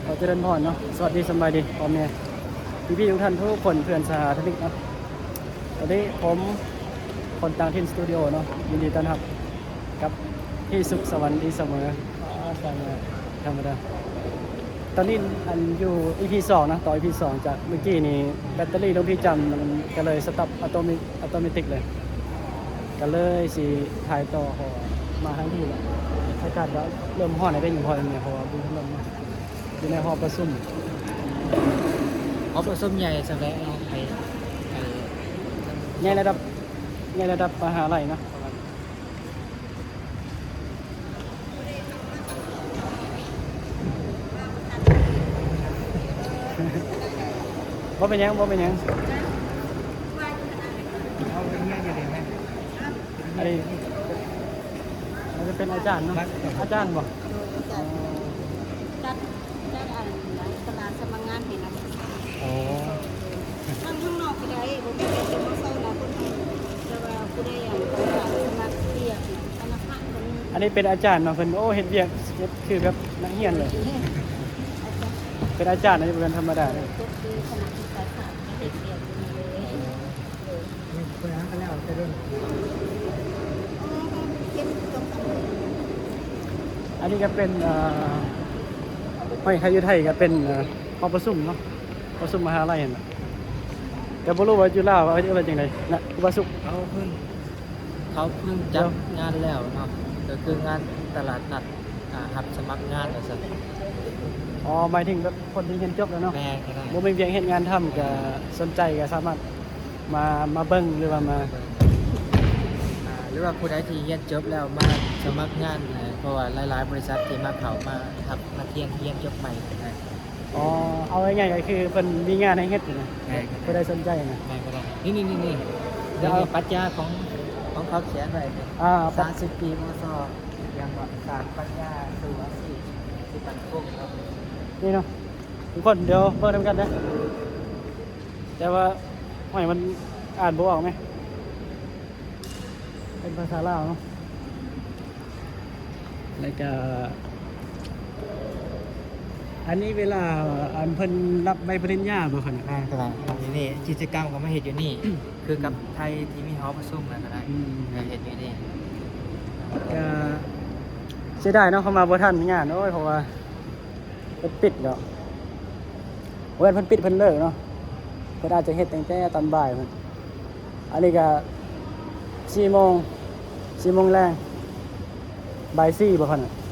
ຂໍຈະເລີນພອນເນາະ, ສະຫວັດດີ ສະບາຍດີພໍ່ແມ່ພີ່ໆທຸກທ່ານທຸກຄົນ, ເພື່ອນສະຫາຍທະມິກເນາະ. ຕອນນີ້ຜົມ ຄົນຕ່າງຖິ່ນສະຕູດິໂອເນາະ, ຍິນດີຕ້ອນຮັບກັບພີ່ສຸກສະຫວັນດີສະເໝີ. ອາ ສະເໝີ ທຳມະດາ. ຕອນນີ້ອັນຢູ່ອີພີສອງເນາະ, ຕໍ່ອີພີສອງຈາກເມື່ອກີ້ນີ້ ແບັດເຕີຣີຫຼວງພີ່ຈຳມັນກະເລີຍສະຕັອບອັດໂຕເມ ອັດໂຕເມຕິກເລີຍ, ກະເລີຍຊິຖ່າຍຕໍ່ ເພາະວ່າມາທາງພີ້ແລ້ວ ອາກາດກະເລີ່ມຮ້ອນແລ້ວເດ້ ເພາະວ່າບໍ່ມີພັດລົມເນາະ. ຢູ່ໃນຫໍປະຊຸມ ຫໍປະຊຸມໃຫຍ່ສ່ຳໃດເນາະ, ໃຫຍ່ລະດັບ ໃຫຍ່ລະດັບມະຫາໄລເນາະ. ບໍ່ເປັນຫຍັງ ບໍ່ເປັນຫຍັງ. ອັນນີ້ ມັນຈະເປັນອາຈານເນາະ ອາຈານບໍ່? ໂດຍ ອາຈານ ຈັດ ຈັດອັນຕະຫຼາດສະໝັກງານໃຫ້ນັກສຶກສາ. ອໍ ທາງ ທາງນອກກໍໄດ້ ບໍ່ມີແຕ່ມສນະ ຄົນໄທ, ແຕ່ວ່າຜູ້ໃດອັນຕ້ອງການສະໝັກວຽກທະນາຄານກໍມີ. ອັນນີ້ເປັນອາຈານເນາະ ເພິ່ນ ໂອ້ ເຮັດວຽກ ເຮັດຄືແບບນັກຮຽນເລີຍ. ເປັນອາຈານ ອັນນີ້ບໍ່ແມ່ນທຳມະດາເດ້. ຈົບຢູ່ຄະນະສຶກສາສາດ ມາເຮັດວຽກຢູ່ນີ້ເລີຍ. ເອີ ນີ້ເພິ່ນຫາກັນແລ້ວແຕ່ດົນ. ອັນນີ້ກໍເປັນ ເອີ ຫ້ອຍ ໃຜຢູ່ໄທກໍເປັນ ເອີ ຫໍປະຊຸມເນາະ, ປະຊຸມມະຫາໄລຫັ້ນນະ. ແຕ່ບໍ່ຮູ້ວ່າຢູ່ລາວເຂົາເອີ້ນວ່າຈັ່ງໃດນະ ຄູບາສຸກ. ເຂົາເພິ່ງ ເຂົາເພິ່ງຈັດງານແລ້ວເນາະ, ກໍຄືງານຕະຫຼາດນັດ ອ່າ ຮັບສະໝັກງານວ່າຊັ້ນ. ອໍ ໝາຍເຖິງແບບຄົນທີ່ຮຽນຈົບແລ້ວເນາະ. ແມ່ນ ກໍໄດ້ ບໍ່ມີວຽກເຮັດງານທຳ ກໍສົນໃຈກໍສາມາດມາ ມາເບິ່ງ ຫຼືວ່າມາ ອ່າ ຫຼືວ່າຜູ້ໃດທີ່ຮຽນຈົບແລ້ວມາສະໝັກງານ, ເພາະວ່າຫຼາຍໆບໍລິສັດທີ່ມາເຂົ້າມາຮັບນັກຮຽນທີ່ຮຽນຈົບໃໝ່ນະ. ອໍ ເອົາງ່າຍໆກໍຄືເພິ່ນມີງານໃຫ້ເຮັດນະ. ແມ່ນ ຜູ້ໃດສົນໃຈນະ. ແມ່ນ ກໍໄດ້. ນີ້ໆໆ ເດີ ນີ້ປັດຍາຂອງ ຂອງເຂົາຂຽນໄວ້ນີ້ ອ່າ ສາມສິບປີ ມສ ຫຍັງເກາະ ສານປັດຍາສູ່ອາຊີບທີ່ໝັ້ນຄົງເນາະ. ນີ້ເນາະ ທຸກຄົນ ດຽວເບິ່ງນຳກັນເດີ. ແຕ່ວ່າ ຫ້ອຍ ມັນອ່ານບໍ່ອອກແມ. ເປັນພາສາລາວເນາະ. ແລ້ວກະ ອັນນີ້ເວລາ ອັນເພິ່ນຮັບໃບປະລິນຍາບໍ່ຄັນ? ແມ່ນ ກໍໄດ້ ຢູ່ນີ້ ກິດຈະກຳກໍມາເຮັດຢູ່ນີ້ ຄືກັບ ອືມ ໄທທີ່ມີຫໍປະຊຸມນັ້ນກໍໄດ້. ອືມ ເຮັດຢູ່ນີ້. ກະເສຍດາຍເນາະ ເຂົ້າມາບໍ່ທັນງານ ໂອ້ຍ ເພາະວ່າ ເພິ່ນປິດແລ້ວ. ບໍ່ແມ່ນເພິ່ນປິດ ເພິ່ນເລີກເນາະ, ເພິ່ນອາດຈະເຮັດຕັ້ງແຕ່ຕອນບ່າຍພຸ້ນ. ອັນນີ້ກະສີ່ໂມງ ສີ່ໂມງແລງ ບ່າຍສີ່ບໍ່ ເພິ່ນ